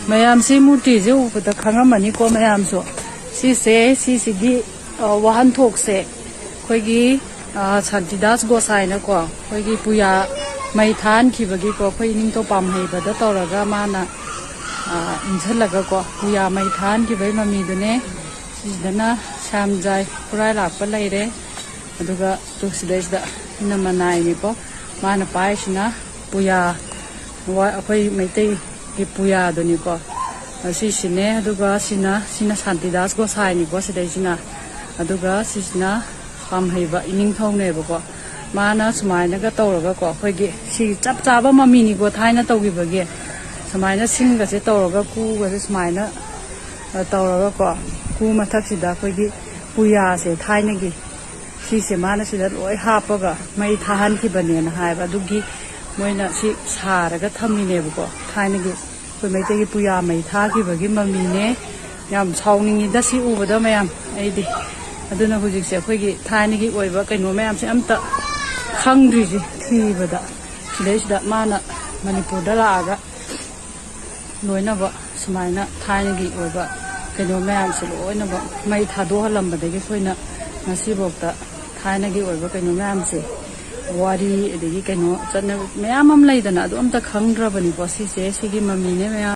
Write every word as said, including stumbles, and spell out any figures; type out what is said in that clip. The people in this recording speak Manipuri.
ꯃꯌꯥꯝꯁꯤ ꯃꯨꯔꯇꯤꯁꯦ ꯎꯕꯗ ꯈꯪꯉꯝꯃꯅꯤꯀꯣ ꯃꯌꯥꯝꯁꯨ꯫ ꯁꯤꯁꯦ, ꯁꯤꯁꯤꯒꯤ, ꯑ, ꯋꯥꯍꯟꯊꯣꯛꯁꯦ ꯑꯩꯈꯣꯏꯒꯤ, ꯑ, ꯁꯥꯟꯇꯤꯗꯥꯁ ꯒꯣꯁꯥꯏꯅꯀꯣ, ꯑꯩꯈꯣꯏꯒꯤ ꯄꯨꯌꯥ ꯃꯩ ꯊꯥꯍꯟꯈꯤꯕꯒꯤꯀꯣ, ꯑꯩꯈꯣꯏ ꯏꯅꯤꯡꯊꯧ ꯄꯥꯝꯍꯩꯕꯗ ꯇꯧꯔꯒ ꯃꯥꯅ, ꯑ, ꯏꯟꯁꯤꯜꯂꯒꯀꯣ, ꯄꯨꯌꯥ ꯃꯩ ꯊꯥꯍꯟꯈꯤꯕꯒꯤ ꯃꯃꯤꯗꯨꯅꯦ꯫ ꯁꯤꯗꯅ ꯁ꯭ꯌꯥꯝꯖꯥꯏ ꯈꯨꯔꯥꯏ ꯂꯥꯛꯄ ꯂꯩꯔꯦ꯫ ꯑꯗꯨꯒ ꯇꯨ ꯁꯤꯗꯩꯁꯤꯗ ꯏꯅꯝꯃ ꯅꯥꯏꯅꯤꯀꯣ꯫ ꯃꯥꯅ ꯄꯥꯏꯔꯤꯁꯤꯅ ꯄꯨꯌꯥ, ꯋꯥ-, ꯑꯩꯈꯣꯏ ꯃꯩꯇꯩꯒꯤ ꯄꯨꯌꯥꯗꯨꯅꯤꯀꯣ꯫ ꯑꯁꯤꯁꯤꯅꯦ, ꯑꯗꯨꯒ ꯁꯤꯅ, ꯁꯤꯅ ꯁꯥꯟꯇꯤꯗꯥꯁ ꯒꯣꯁꯥꯏꯅꯤꯀꯣ ꯁꯤꯗꯩꯁꯤꯅ꯫ ꯑꯗꯨꯒ ꯁꯤꯁꯤꯅ ꯄꯥꯝꯍꯩꯕ ꯏꯅꯤꯡꯊꯧꯅꯦꯕꯀꯣ꯫ ꯃꯥꯅ ꯁꯨꯃꯥꯏꯅꯒ ꯇꯧꯔꯒꯀꯣ, ꯑꯩꯈꯣꯏꯒꯤ ꯁꯤ ꯆꯞ ꯆꯥꯕ ꯃꯃꯤꯅꯤꯀꯣ ꯊꯥꯏꯅ ꯇꯧꯈꯤꯕꯒꯤ꯫ ꯁꯨꯃꯥꯏꯅ ꯁꯤꯡꯒꯁꯦ ꯇꯧꯔꯒ ꯀꯨꯒꯁꯦ ꯁꯨꯃꯥꯏꯅ, ꯑ, ꯇꯧꯔꯒꯀꯣ, ꯀꯨ ꯃꯊꯛꯁꯤꯗ ꯑꯩꯈꯣꯏꯒꯤ ꯄꯨꯌꯥꯁꯦ ꯊꯥꯏꯅꯒꯤ ꯁꯤꯁꯦ ꯃꯥꯅ ꯁꯤꯗ ꯂꯣꯏ ꯍꯥꯞꯄꯒ ꯃꯩ ꯊꯥꯍꯟꯈꯤꯕꯅꯦꯅ ꯍꯥꯏꯕ꯫ ꯑꯗꯨꯒꯤ ꯃꯣꯏꯅ ꯁꯤ ꯁꯥꯔꯒ ꯊꯝꯃꯤꯅꯦꯕꯀꯣ꯫ ꯊꯥꯏꯅꯒꯤ ꯑꯩꯈꯣꯏ ꯃꯩꯇꯩꯒꯤ ꯄꯨꯌꯥ ꯃꯩ ꯊꯥꯈꯤꯕꯒꯤ ꯃꯃꯤꯅꯦ꯫ ꯌꯥꯝ ꯁꯥꯎꯅꯤꯡꯉꯤꯗ ꯁꯤ ꯎꯕꯗ ꯃꯌꯥꯝ ꯑꯩꯗꯤ꯫ ꯑꯗꯨꯅ ꯍꯧꯖꯤꯛꯁꯦ ꯑꯩꯈꯣꯏꯒꯤ ꯊꯥꯏꯅꯒꯤ ꯑꯣꯏꯕ ꯀꯩꯅꯣ ꯃꯌꯥꯝꯁꯦ ꯑꯝꯇ ꯈꯪꯗ꯭ꯔꯤꯁꯦ ꯊꯤꯕꯗ꯫ ꯁꯤꯗꯩꯁꯤꯗ ꯃꯥꯅ ꯃꯅꯤꯄꯨꯔꯗ ꯂꯥꯛꯑꯒ ꯂꯣꯏꯅꯃꯛ ꯁꯨꯃꯥꯏꯅ ꯊꯥꯏꯅꯒꯤ ꯑꯣꯏꯕ ꯀꯩꯅꯣ ꯃꯌꯥꯝꯁꯦ ꯂꯣꯏꯅꯃꯛ ꯃꯩ ꯊꯥꯗꯣꯛꯍꯜꯂꯝꯕꯗꯒꯤ ꯑꯩꯈꯣꯏꯅ ꯉꯁꯤꯐꯥꯎꯗ ꯊꯥꯏꯅꯒꯤ ꯑꯣꯏꯕ ꯀꯩꯅꯣ ꯃꯌꯥꯝꯁꯦ, ꯋꯥꯔꯤ ꯑꯗꯒꯤ ꯀꯩꯅꯣ ꯆꯠꯅꯕꯤ ꯃꯌꯥꯝ ꯑꯃ ꯂꯩꯗꯅ, ꯑꯗꯨ ꯑꯝꯇ ꯈꯪꯗ꯭ꯔꯕꯅꯤꯀꯣ꯫ ꯁꯤꯁꯦ, ꯁꯤꯒꯤ ꯃꯃꯤꯅꯦ ꯃꯌꯥꯝ꯫